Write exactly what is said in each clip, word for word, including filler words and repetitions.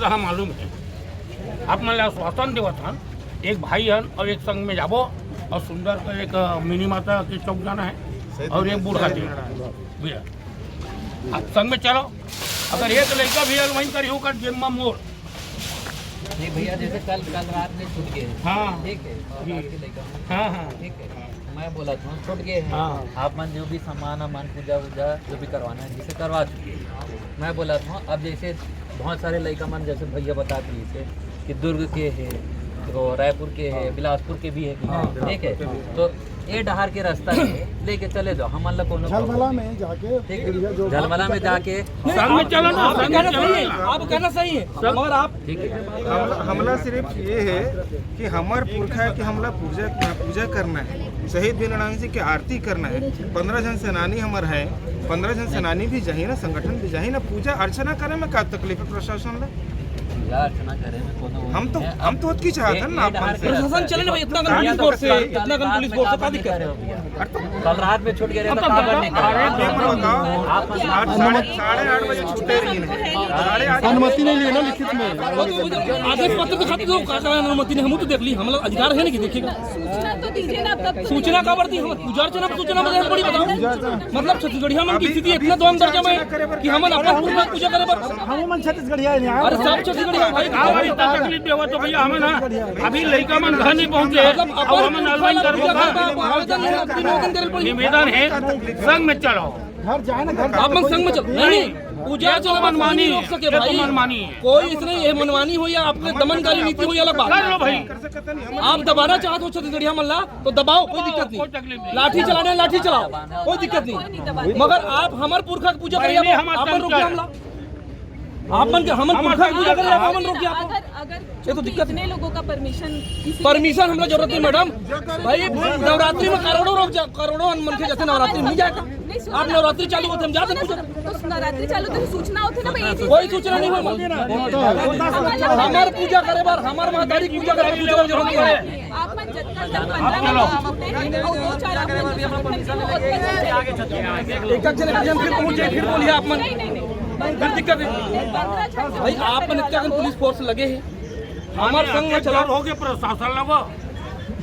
हाँ, मालूम है। आप मन ला आश्वासन देवत हन, एक भाई हन और एक संग में जाबो और सुंदर कर एक, अ, मिनी माता के चौक जाना है और एक बूढ़ा जी। भैया, आप संग में चलो। अगर एक लड़का भी अगुवाई करी होकर जेब में मोर। नहीं भैया, जैसे कल, कल रात में छूट गए। हाँ। ठीक है, और रात के लड़का। हाँ, हाँ। ठीक है। मैं बोला था, छूट गए हैं। हाँ। आप मन जो भी सामान, अमान, पूजा वूजा, जो भी करवाना है, जिसे करवा चुके हैं। मैं बोला था, अब जैसे बहुत सारे लड़का मन, जैसे भैया बता दिए थे कि दुर्ग के हैं, तो रायपुर के हैं, हाँ। बिलासपुर के भी हैं, हाँ। ठीक है, तो ये डहार के रास्ता है, लेके चले जाओ, हमन ला कोनो झलमला problem नहीं। में जाके ठीक है। बढ़िया जो झलमला में जाके संग में चलो ना, आप संग में कहना चलो सही है, ना। आप कहना सही है, सब मगर आप ठीक है। हमला, हमला सिर्फ ये है कि हमर पुरखा के हमला पूजा, पूजा करना है, शहीद वीर नारायण सिंह के आरती करना है। पंद्रह झन सेनानी हमर है, पंद्रह झन सेनानी भी जाही ना, संगठन भी जाही ना, पूजा अर्चना करे में का तकलीफ है प्रशासन ला? पूजा अर्चना करे में कोनो वो हम तो, नहीं है। हम तो ओतकी चाहत हन ना, अपन से। प्रशासन चले ना भाई, इतना कन पुलिस फोर्स है, इतना कन पुलिस फोर्स है, का दिक्कत है? अरे तो कल रात में छूट गए रहे तो काबर नहीं करे? अरे तुम बताओ, आप आज साढ़े, साढ़े आठ बजे छूटे रही है। साढ़े आठ अनुमति नहीं लिए ना लिखित में। आदेश पत्र दिखा दो, का कारण अनुमति नहीं, हम तो देख ली, हमला अधिकार है ना कि देखेगा। सूचना तो दीजिए ना, तब तो सूचना काबर दी? हम पूजा अर्चना में सूचना में बड़ी बताओ। मतलब छत्तीसगढ़िया मन की स्थिति इतना दम दर्जा में कि हमन अपन पूजा, पूजा करे बर। हम मन छत्तीसगढ़िया है यार। अरे सब छत्तीसगढ़िया भाई। का भाई इतना तकलीफ देवा तो भैया हमें ना, अभी लइका मन घर नहीं पहुंचे, मतलब अब अपन हमन पूजा online करबो पूजा का? करे बर आवेदन है, निवेदन है, संग में चलो। घर जाए ना, घर आप मन संग में चलो। नहीं, नहीं, पूजा ये तो अर्चना में कोई मनमानी नहीं रोक है, सके ये तो भाई। मनमानी है। कोई इसने ये मनमानी हो या आपने दमनकारी नीति हो, ये अलग बात कर है। लो भाई। आप दबाना चाहते हो छत्तीसगढ़िया मन ला, तो दबाओ, कोई दिक्कत नहीं। कोई तकलीफ नहीं। लाठी चलाना है, लाठी चलाओ, कोई दिक्कत नहीं। मगर आप हमर पुरखा के पूजा करिए, पहले आप, हमर आप मन रोकिए संग हमला। आप मन के, हमन हमर पुरखा के पूजा करिए, आप संग हमन रोकिए आप। अगर, अगर ये तो दिक्कत इतने लोगों का परमिशन, किसी परमिशन हमला जरूरत नहीं मैडम। भाई नवरात्रि में करोड़ों लोग जा-, करोड़ों मनखे जैसे नवरात्रि में नहीं जाएगा। नहीं, सुनो आप ना। नवरात्रि चालू होते हम जाते सुनो, पूजा। सुनो, तो नवरात्रि चालू तो सूचना होती ना भाई, ये चीज। कोई सूचना नहीं हुआ। हमार पूजा करे बर, हमार महतारी पूजा करे बर, पूजा करे जरूरत नहीं है। आप मन जतका जन पंद्रह लोग छूटे हैं, और दो चार आप मन के संगठन के लोग, उतने छूटे हैं। एक एक जन, एक जन फिर पहुंच जाए, फिर बोलिए आप मन। नहीं, नहीं, नहीं। फिर दिक्कत है। पंद्रह छूटे हैं। भाई, आप मन इतना जन पुलिस फोर्स लगे हैं, हमार संग में चला हो गए प्रशासन लगो।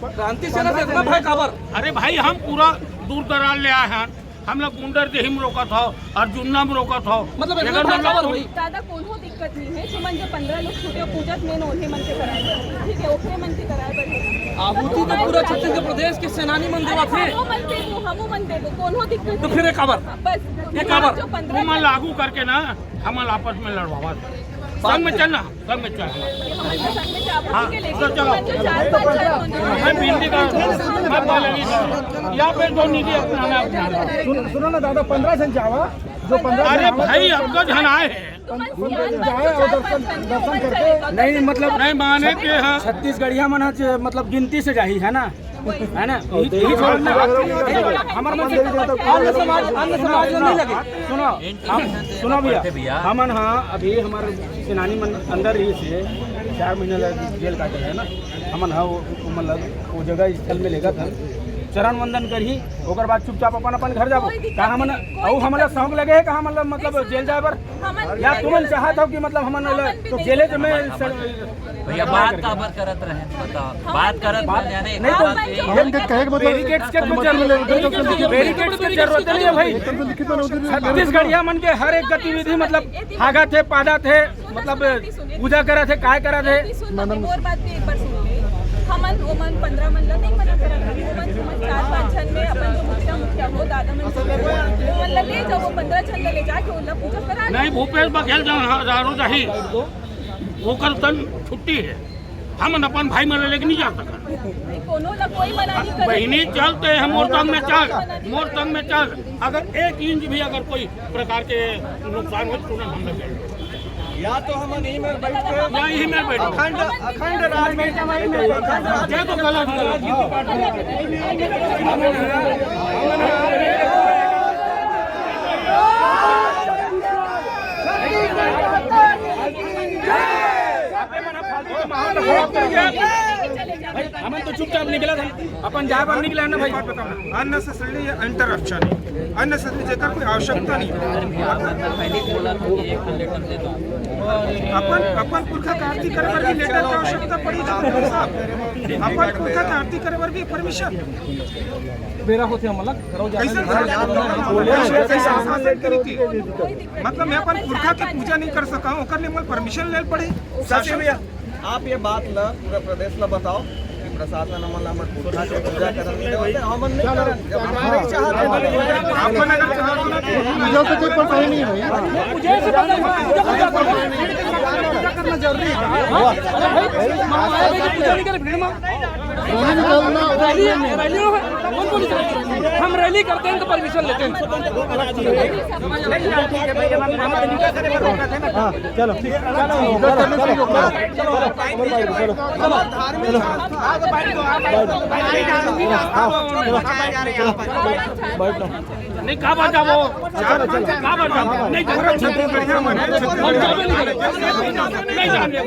क्रांति सेना से इतना भय काबर? अरे भाई, हम पूरा दूर दराज ले आए हैं, हम लोग गुंडर देही में रोकत हो और जुन्ना में रोकत हो। मतलब इतना एकर मतलब भयंकर होई? दादा, कोनो दिक्कत नहीं है। सुमन जो पंद्रह लोग छूटे, पूजा में ओहे मन के कराए बर, ठीक है, ओकरे मन के कराए बर है। आहुति तो पूरा छत्तीसगढ़ प्रदेश के सेनानी मन देवत है। हमू मन देबो, हमू मन देबो, कोनो दिक्कत तो नहीं। फिर एक खबर। बस, एक खबर। जो पंद्रह वो मन लागू करके ना, हम आपस में लड़वावा। संग में चलना। सब में चार। हाँ, तो चलो। मैं बिनती कर, मैं बोलेगी तो। या फिर जो निधि अपनाना, अपनाना। सुन, सुनो ना दादा, पंद्रह जन जावा, जो पंद्रह जन अरे आवा, भाई, तो अब तो जन आए हैं। पंद्रह जन जाए और दर्शन, दर्शन करके। नहीं, मतलब नहीं माने के, हाँ। छत्तीसगढ़िया मन ह, मतलब गिनती से जाही, है ना? है ना? यही, यही छोड़ ना। हमारे मन से अन्य समाज, अन्य समाज में नहीं लगे। सुनो, हम, सुनो भैया, भैया। हमन हाँ अभी हमारे सेनानी मन अंदर ही से चार महीना लग जेल काटे है ना, हमन हाँ वो, वो मतलब वो जगह स्थल में लेगा था, चरण वंदन करही, ओकर बाद चुपचाप अपन अपन घर जाबो। कोई दिक्कत का हमन नहीं, कोई अउ हमन ला दिक्कत शौक लगे है का हमन ला मतलब जेल जाए बर? हमन या तुमन चाहत हो कि मतलब हमन ला हमन भी तो नहीं जेले में भैया, बात काबर करत रहे, बताओ। हम बात करत बात रहे, यानी नहीं तो आप हम के कहे के मतलब बैरिकेड्स के कुछ जरूरत नहीं, बैरिकेड्स के जरूरत नहीं है भाई। एकदम से लिखित में नहीं होती। छत्तीसगढ़िया मन के हर एक गतिविधि मतलब भागत है, पादत है, मतलब पूजा करत है, काय करत है। सुन लो, मोर बात भी एक बार सुन ले। हमन ओमन पंद्रह मन ला नहीं मना करत हन, ओमन, ओमन चार पांच झन में अपन जो मुखिया, मुखिया हो, दादा मन से, ओमन ला ले जाओ, वो पंद्रह झन ला ले जाके ओला पूजा करा ले। नहीं, भूपेश बघेल जन हजारों जाही। ओकर तन छुट्टी है, हमन अपन भाई मन ला लेके नहीं जा सकत। नहीं, कोनो ला कोई मना नहीं करे। बहिनी, चल ते हम मोर संग में चल, मोर संग में चल। अगर एक इंच भी अगर कोई प्रकार के नुकसान हो तो तुरंत हम लग जाएंगे। या तो हम यहीं में बैठ के या यहीं में बैठ के। अखंड, अखंड राज में ये तो गलत, गलत। हमन तो चुपचाप निकलत हन, अपन जाए बर निकले हन ना भाई। एक बात बताओ ना, अननेसेसरीली ये इंटरप्शन है, अननेसेसरीली जेकर कोई आवश्यकता नहीं है। अपन अपन पुरखा के आरती करे बर भी लेटर के आवश्यकता पड़ी छत्तीसगढ़ साहब, अपन पुरखा के आरती करे बर भी परमिशन। बेरा होथे हमन ला, करव जा। कैसन शासन? कैसन शासन करी थी? मतलब मैं अपन पुरखा के पूजा नहीं कर सका हूँ, ओकर लिए मोला परमिशन ले पड़े शासन से। आप ये बात ला पूरा प्रदेश ला बताओ कि प्रशासन हमन ला हमर पुरखा के पूजा करन नहीं देवत हे, हमन नहीं करन। जब हमन नहीं चाहत हे, हमन नहीं करन। अपन अगर चाहत हो ना तो पूजा से कोई परेशानी नहीं है। पूजा से परेशानी नहीं है। पूजा करना जरूरी है। हाँ? पूजा नहीं करे, भीड़ में। रैली है, रैली है, कौन बोली? हम रैली करते हैं तो परमिशन लेते हैं। हाँ, चलो, ठीक, चलो, चलो, चलो, चलो, चलो, चलो, चलो, हाँ, चलो, बैठ लो। नहीं, का बात है वो? अच्छा, अच्छा, अच्छा। का बात है? नहीं, पूरा छत्तीसगढ़िया मन है, छत्तीसगढ़िया। नहीं जाने।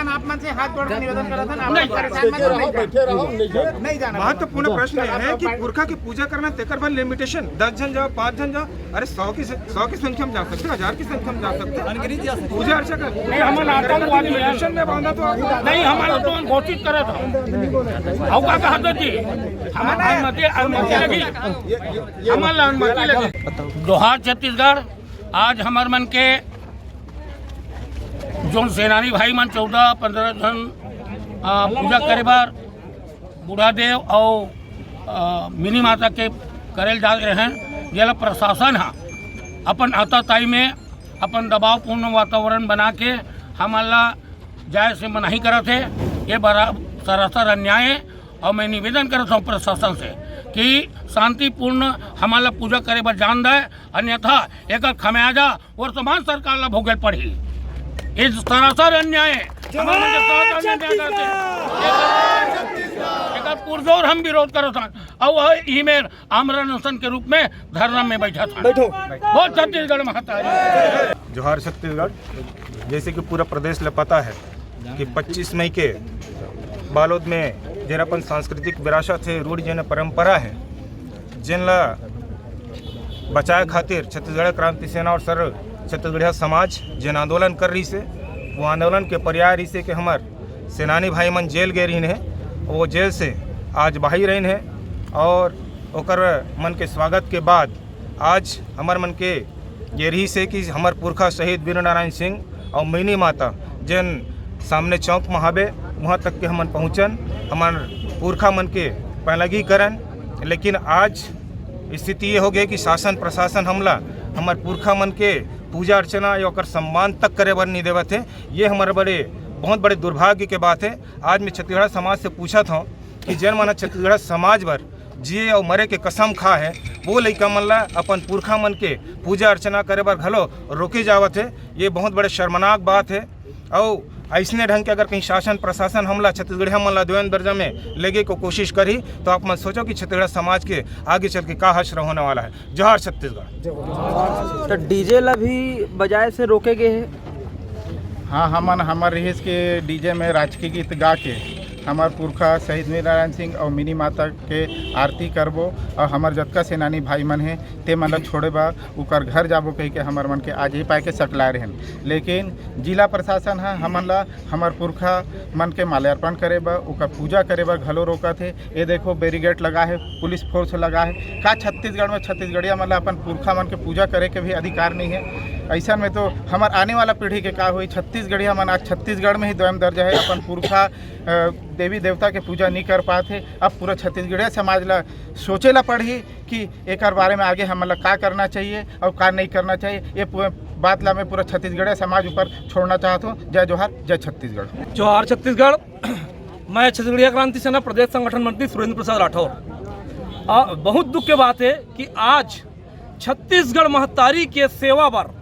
आप मन से हाथ जोड़ के निवेदन करत हन, आप मन परेशान मत होइए। बैठे रहो, बैठे रहो, नहीं जाना। नहीं जाना। महत्वपूर्ण प्रश्न यह है कि पुरखा की पूजा करना, तेकर बर लिमिटेशन, दस झन जाओ, पाँच झन जाओ, अरे, सौ की से-, सौ की संख्या में जा सकते हैं, हजार की संख्या में जा सकते हैं। पूजा अर्चा कर, नहीं, हमन आतंकवादी हैं। लिमिटेशन में बांधा तो आप नहीं, हमन तो घोषित करत हन। अउ का कहत जी? हमन अनुमति, अनुमति लगी, हमन ला अनुमति लगी। जोहार छत्तीसगढ़। आज हमर मन के जोन सेनानी भाई मन चौदह पंद्रह झन, आ, पूजा करे बर बूढ़ा देव अउ, आ, मिनी माता के करेल जात रहेन, जेला प्रशासन ह अपन आताताई में अपन दबावपूर्ण वातावरण बना के हमन ला जाए से मनाही करत हे। ये बड़ा सरासर अन्याय हे। अउ मैं निवेदन करत हूँ प्रशासन से कि शांतिपूर्ण हमन ला पूजा करे बर जान दे, अन्यथा एकर खमियाजा वर्तमान सरकार ला भोगे पड़ही। ये सरासर अन्याय हे। हमन के साथ अन्याय करत हे। एकर पुरजोर हम विरोध करत हन। अउ इही मेर आमरण अनशन के रूप में धरना में बैठा था। बैठो। बोल छत्तीसगढ़ महतारी। जोहार छत्तीसगढ़। जैसे कि पूरा प्रदेश ल पता है कि पच्चीस मई के बालोद में जेन अपन सांस्कृतिक विरासत है, रूढ़ि जेन परंपरा है, जेन ला बचाए खातिर छत्तीसगढ़ क्रांति सेना और सर्व छत्तीसगढ़िया समाज जेन आंदोलन कर रही से, वो आंदोलन के पर्याय रही से कि हमर सेनानी भाई मन जेल गए रहिन है, वो जेल से आज बाहिर रहिन है और ओकर मन के स्वागत के बाद आज हमर मन के ये रही से कि हमर पुरखा शहीद वीर नारायण सिंह और मिनी माता जेन सामने चौक में हाबे, वहाँ तक के हमन पहुँचन, हमर पुरखा मन के पैलगी करन। लेकिन आज स्थिति ये हो गई कि शासन प्रशासन हमला हमर पुरखा मन के पूजा अर्चना या ओकर सम्मान तक करे बर नहीं देवत है। ये हमर बड़े, बहुत बड़े दुर्भाग्य के बात है। आज मैं छत्तीसगढ़ समाज से पूछत हूँ कि जेन मन छत्तीसगढ़ समाज बर जिए अउ मरे के कसम खा है, वो लइका मन ला अपन पुरखा मन के पूजा अर्चना करे बर घलो रोके जावत है। ये बहुत बड़े शर्मनाक बात है। अउ अइसने ढंग के अगर कहीं शासन प्रशासन हमला छत्तीसगढ़िया मन ला द्वैन दर्जा में लेगे को कोशिश करही, तो आप मन सोचो कि छत्तीसगढ़ समाज के आगे चल के का हश्र होने वाला है। जोहार छत्तीसगढ़। तो डीजे ला भी बजाए से रोके गए है। हाँ, हमन हमर रिहिस के डीजे में राजकीय गीत गा के हमर पुरखा शहीद वीर नारायण सिंह और मिनी माता के आरती करबो और हमर जतका सेनानी भाई मन हे ते मन ला छोड़े बर उकर घर जाबो कहि के हमर मन के आज ही पाए के सकलाए रहन। लेकिन जिला प्रशासन ह हमन ला हमर पुरखा मन के माल्यार्पण करे बर, उकर पूजा करे बर घलो रोकत हे। ये देखो, बैरिकेड लगा है, पुलिस फोर्स लगा है। का छत्तीसगढ़ में छत्तीसगढ़िया मन ला अपन पुरखा मन के पूजा करे के भी अधिकार नहीं है? ऐसन में तो हमर आने वाला पीढ़ी के का होई? छत्तीसगढ़िया मन आज छत्तीसगढ़ में ही द्वैन दर्जा है, अपन पुरखा, अ, देवी देवता के पूजा नहीं कर पात है। अब पूरा छत्तीसगढ़िया समाज ला सोचे ला पड़ही कि एकर बारे में आगे हमन ला का करना चाहिए और का नहीं करना चाहिए। ये पूरे बात ला मैं पूरा छत्तीसगढ़िया समाज ऊपर छोड़ना चाहत हूँ। जय जोहार, जय छत्तीसगढ़। जोहार छत्तीसगढ़। मैं छत्तीसगढ़िया क्रांति सेना प्रदेश संगठन मंत्री सुरेंद्र प्रसाद राठौर। आ, बहुत दुख के बात है कि आज छत्तीसगढ़ महतारी के सेवा बर,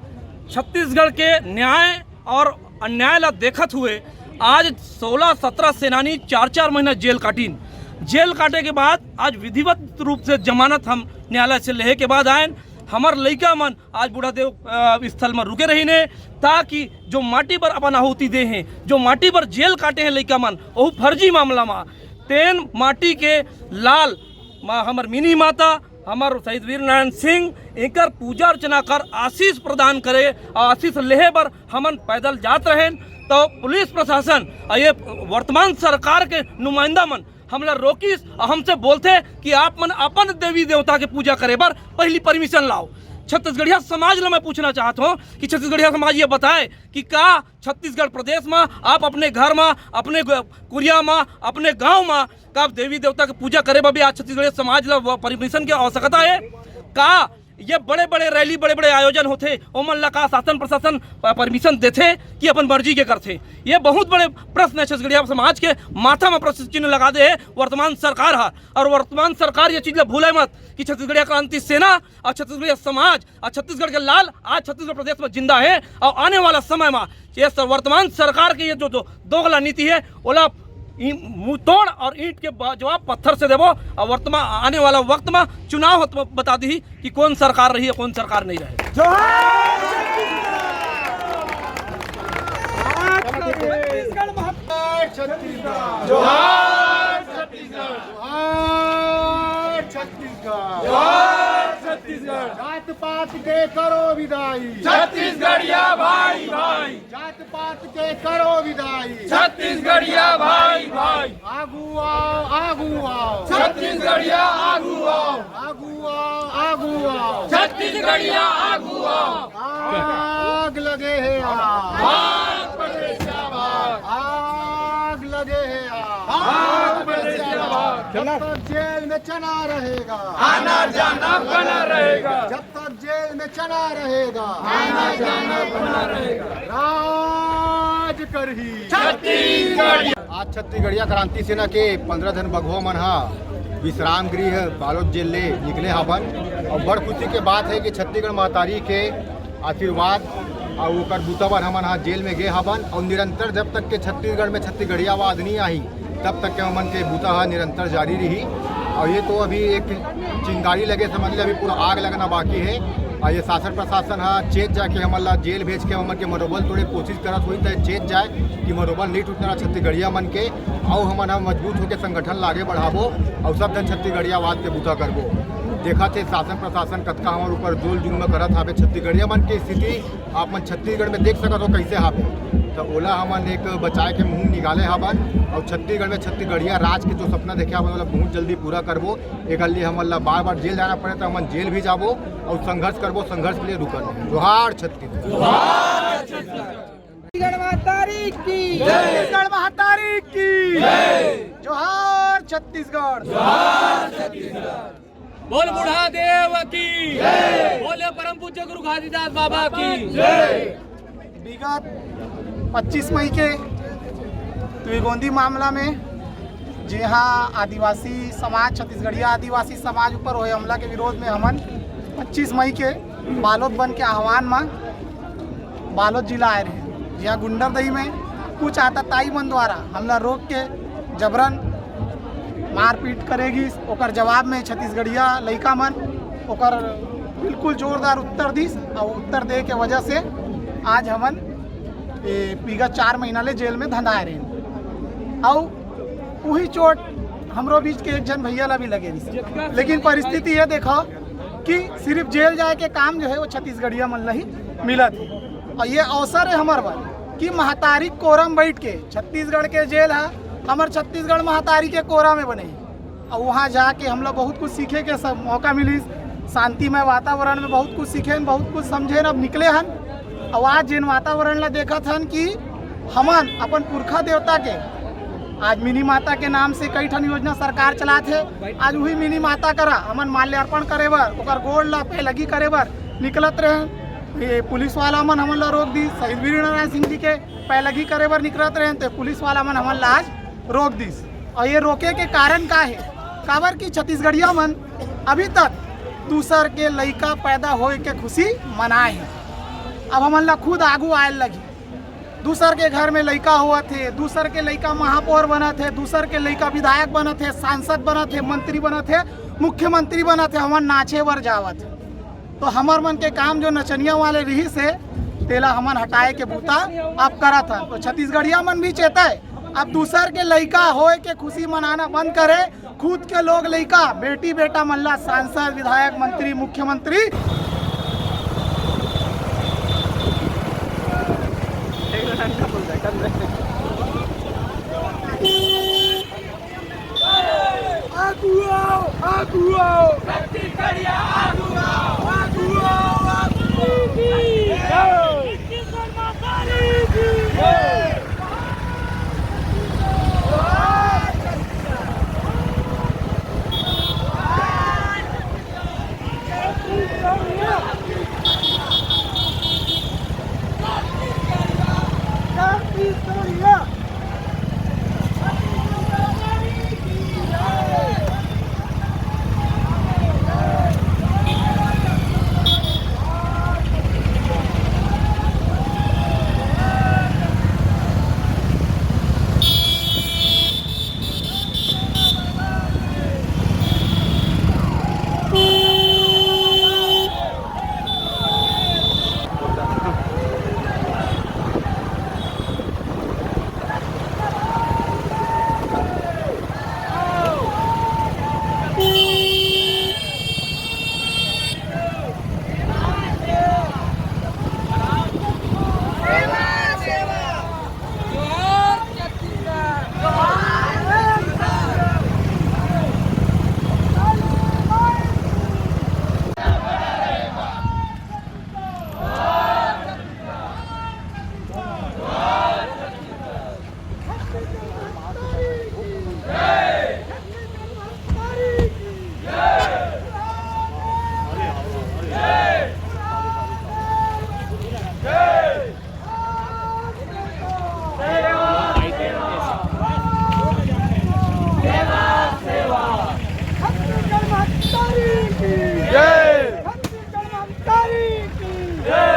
छत्तीसगढ़ के न्याय और अन्याय ला देखत हुए आज सोलह सत्रह सेनानी चार चार महीना जेल काटिन। जेल काटे के बाद आज विधिवत रूप से जमानत हम न्यायालय से लेहे के बाद आयन। हमर लइका मन आज बूढ़ा देव, अ, स्थल म रुके रहिन हे, ताकि जो माटी बर अपन आहुति दे हे, जो माटी बर जेल काटे हे लइका मन, ओहू फर्जी मामला म, तेन माटी के लाल म हमर मिनी माता, हमर शहीद वीर नारायण सिंह, एकर पूजा अर्चना कर आशीष प्रदान करे, अउ आशीष लेहे बर हमन पैदल जात रहेन। तो पुलिस प्रशासन अउ ये वर्तमान सरकार के नुमाइंदा मन हमला रोकिस अउ हमसे बोलथे कि आप मन अपन देवी देवता के पूजा करे बर पहली परमिशन लाओ। छत्तीसगढ़िया समाज ला मैं पूछना चाहत हूँ कि छत्तीसगढ़िया समाज ये बताए कि का छत्तीसगढ़ प्रदेश म आप अपने घर म, अपने ग-, कुरिया म, अपने गांव म का देवी देवता के पूजा करे बर भी आज छत्तीसगढ़िया समाज ला व-, परमिशन के आवश्यकता है? का ये बड़े-बड़े रैली, बड़े-बड़े आयोजन होथे, ओमन ला का शासन प्रशासन प-, परमिशन देथे कि अपन मर्जी के करथे? ये बहुत बड़े प्रश्न है छत्तीसगढ़िया समाज के माथा म प्रश्न चिन्ह लगा दे हे वर्तमान सरकार ह। अउ वर्तमान सरकार ये चीज ला भूले मत कि छत्तीसगढ़िया क्रांति सेना अउ छत्तीसगढ़िया समाज अउ छत्तीसगढ़ के लाल आज छत्तीसगढ़ प्रदेश म जिंदा हे अउ आने वाला समय म ये स-, वर्तमान सरकार के ये जो, जो दोगला नीति हे, ओला ई-, मुंह तोड़ अउ ईंट के ब-, जवाब पत्थर से देबो। अउ वर्तमान, आने वाला वक्त म चुनाव होत बता दिही कि कौन सरकार रही है, कौन सरकार नहीं रहे। जोहार छत्तीसगढ़। जोहार छत्तीसगढ़। जोहार छत्तीसगढ़। जोहार छत्तीसगढ़। जात पात के करो विदाई। छत्तीसगढ़िया भाई भाई। जात पात के करो विदाई। छत्तीसगढ़िया भाई भाई। आगू आओ, आगू आओ। छत्तीसगढ़िया आगू आओ। आगू आओ, आगू आओ। छत्तीसगढ़िया आगू आओ। आग लगे हे आग। भाग प्रदेश का भाग। आग लगे हे आग। भाग प्रदेश का भाग। जब तक जेल में चना रहेगा। आना जाना बना रहेगा। जब तक जेल में चना रहेगा। आना जाना बना रहेगा। राज करही। छत्तीसगढ़। आज छत्तीसगढ़िया क्रांति सेना के पंद्रह झन बघवा मन ह विश्राम गृह बालोद जेल ले निकले हवन। अउ बड़ खुशी के बात हे कि छत्तीसगढ़ महतारी के आशीर्वाद अउ ओकर बूता बर हमन ह जेल में गे हवन। अउ निरंतर जब तक के छत्तीसगढ़ में छत्तीसगढ़ियावाद नहीं आही, तब तक के हमन के बूता ह निरंतर जारी रही। अउ ये तो अभी एक चिंगारी लगे, समझ ले, अभी पूरा आग लगना बाकी हे। अउ ये शासन प्रशासन ह चेत जाके हमन ला जेल भेज के हमन के मनोबल तोड़े कोशिश करत होही, त चेत जाए कि मनोबल नहीं टूटना छत्तीसगढ़िया मन के। अउ हमन ह मजबूत होके संगठन ला आगे बढ़ाबो अउ सब झन छत्तीसगढ़ियावाद के बूता करबो। देखत हे शासन प्रशासन कतका हमर ऊपर जोल जुल्म करत हावे। छत्तीसगढ़िया मन के स्थिति आप मन छत्तीसगढ़ में देख सकत हो कइसे हावे। त ओला हमन एक बचाए के मुंह निकाले हावन अउ छत्तीसगढ़ में छत्तीसगढ़िया राज के जो सपना देखे हावन ओला बहुत जल्दी पूरा करबो। एकर लिए हमन ला बार-बार जेल जाना पड़े त हमन जेल भी जाबो अउ संघर्ष करबो, संघर्ष के लिए रुकन नहीं। जोहार छत्तीसगढ़। छत्तीसगढ़ महतारी की। छत्तीसगढ़ महतारी की। जोहार छत्तीसगढ़। बोल बूढ़ा देव की। बोले परम पूज्य गुरु घासीदास बाबा की। विगत पच्चीस मई के तुईगोंदी मामला में, जिहां आदिवासी समाज, छत्तीसगढ़िया आदिवासी समाज ऊपर होए हमला के विरोध में हमन पच्चीस मई के बालोद बंद के आह्वान म बालोद जिला आए रहे, जिहां गुंडरदही में कुछ आताताई मन द्वारा हमला रोक के जबरन मारपीट करे गिस। ओकर जवाब में छत्तीसगढ़िया लइका मन ओकर बिल्कुल जोरदार उत्तर दिस, अउ उत्तर दे के वजह से आज हमन ए विगत चार महीना ले जेल में धंधाए रहे। अउ उही चोट हमरो बीच के एक झन भैया ला भी लगे रहिस। लेकिन परिस्थिति ये देखा कि सिर्फ जेल जाए के काम जो है वो छत्तीसगढ़िया मन ला ही मिलत है। अउ ये अवसर है हमर बर कि महतारी कोरा म बैठ के, छत्तीसगढ़ के जेल है, हमर छत्तीसगढ़ महतारी के कोरा में बने है। अउ वहाँ जाके हमला बहुत कुछ सीखे के सब मौका मिलिस। शांतिमय वातावरण में बहुत कुछ सीखेन, बहुत कुछ समझेन। अब निकले हन, अउ आज जेन वातावरण ला देखत हन कि हमन अपन पुरखा देवता के, आज मिनी माता के नाम से कई ठन योजना सरकार चलात हे। आज उही मिनी माता करा हमन माल्यार्पण करे बर, ओकर गोड़ ला पैलगी करे बर निकलत रहेन। ये पुलिस वाला मन हमन ला रोक दिस। शहीद वीर नारायण सिंह जी के पैलगी करे बर निकलत रहेन, तो पुलिस वाला मन हमन ला आज रोक दिस। अउ ये रोके के कारण का हे? काबर कि छत्तीसगढ़िया मन अभी तक दूसर के लइका पैदा होए के खुशी मनाए हे। अब हमन ला खुद आगू आए लगही। दूसर के घर में लइका होवत हे, दूसर के लइका महापौर बनत हे, दूसर के लइका विधायक बनत हे, सांसद बनत हे, मंत्री बनत हे, मुख्यमंत्री बनत हे, हमन नाचे बर जावत हे। तो हमर मन के काम जो नचनिया वाले रिहिस हे, तेला हमन हटाए के बूता अब करत हन। तो छत्तीसगढ़िया मन भी चेतय, अब दूसर के लइका होए के खुशी मनाना बंद करे। खुद के लोग लइका, बेटी बेटा मन ला सांसद, विधायक, मंत्री, मुख्यमंत्री आगू आओ, आगू आओ। छत्तीसगढ़िया आगू आओ। आगू आओ, आगू आओ। छत्तीसगढ़ माता की जय। छत्तीसगढ़ महतारी की जय। छत्तीसगढ़ महतारी की जय।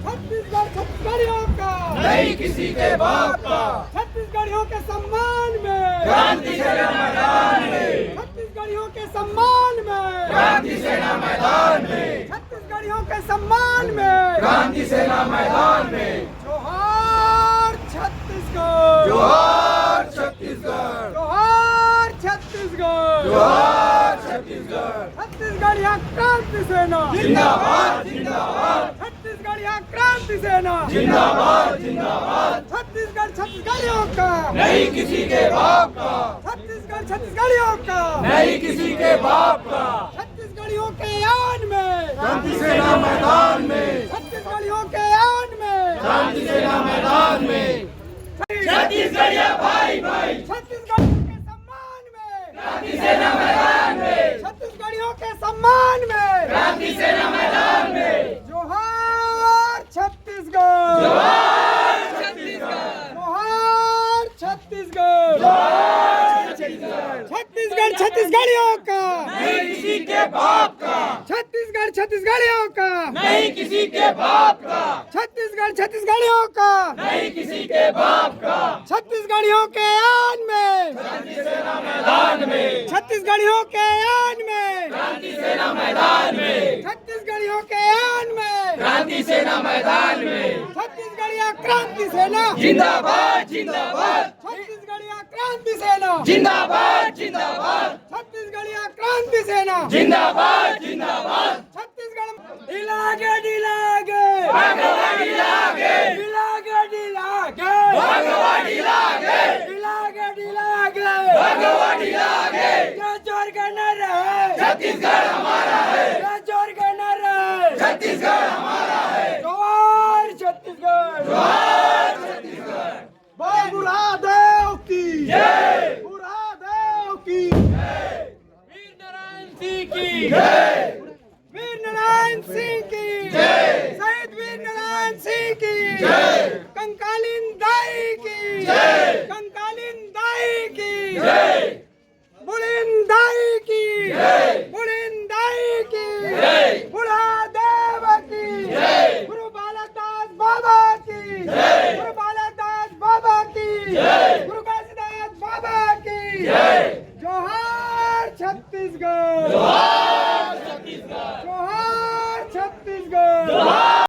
छत्तीसगढ़ छत्तीसगढ़ियों का नहीं किसी के बाप का। छत्तीसगढ़ियों के सम्मान में क्रांति सेना मैदान में। छत्तीसगढ़ियों के सम्मान में क्रांति सेना मैदान में। छत्तीसगढ़ियों के सम्मान में क्रांति सेना मैदान में। जोहार छत्तीसगढ़। जोहार छत्तीसगढ़। जोहार छत्तीसगढ़। जोहार छत्तीसगढ़। छत्तीसगढ़िया क्रांति सेना जिंदाबाद, जिंदाबाद। छत्तीसगढ़िया क्रांति सेना जिंदाबाद, जिंदाबाद। छत्तीसगढ़ छत्तीसगढ़ियों का नहीं किसी के बाप का। छत्तीसगढ़ छत्तीसगढ़ियों का नहीं किसी के बाप का। छत्तीसगढ़ियों के आन में क्रांति सेना मैदान में। छत्तीसगढ़ियों के आन में क्रांति सेना मैदान में। छत्तीसगढ़िया भाई भाई। छत्तीसगढ़ियों के सम्मान में क्रांति सेना मैदान में। छत्तीसगढ़ियों के सम्मान में क्रांति सेना मैदान में। जोहार छत्तीसगढ़। जोहार छत्तीसगढ़। जोहार छत्तीसगढ़। जोहार छत्तीसगढ़। छत्तीसगढ़ छत्तीसगढ़ियों का नहीं किसी के बाप का। छत्तीसगढ़ छत्तीसगढ़ियों का नहीं किसी के बाप का। छत्तीसगढ़ छत्तीसगढ़ियों का नहीं किसी के बाप का। छत्तीसगढ़ियों के आन में क्रांति सेना मैदान में। छत्तीसगढ़ियों के आन में क्रांति सेना मैदान में। छत्तीसगढ़ियों के आन में क्रांति सेना मैदान में। छत्तीसगढ़िया क्रांति सेना जिंदाबाद, जिंदाबाद। छत्तीसगढ़िया क्रांति सेना जिंदाबाद, जिंदाबाद। छत्तीसगढ़िया क्रांति सेना जिंदाबाद, जिंदाबाद। छत्तीसगढ़ ढीला गे, ढीला गे। भगवा ढीला गे। ढीला गे, ढीला गे। भगवा ढीला गे। ढीला गे, ढीला गे। भगवा ढीला गे। ये जोर के नारा है। छत्तीसगढ़ हमारा है। ये जोर के नारा है। छत्तीसगढ़ हमारा है। जोहार छत्तीसगढ़। जोहार छत्तीसगढ़। बोल बुढ़ा देव की जय। बुढ़ा देव की जय। वीर नारायण सिंह की जय। वीर नारायण सिंह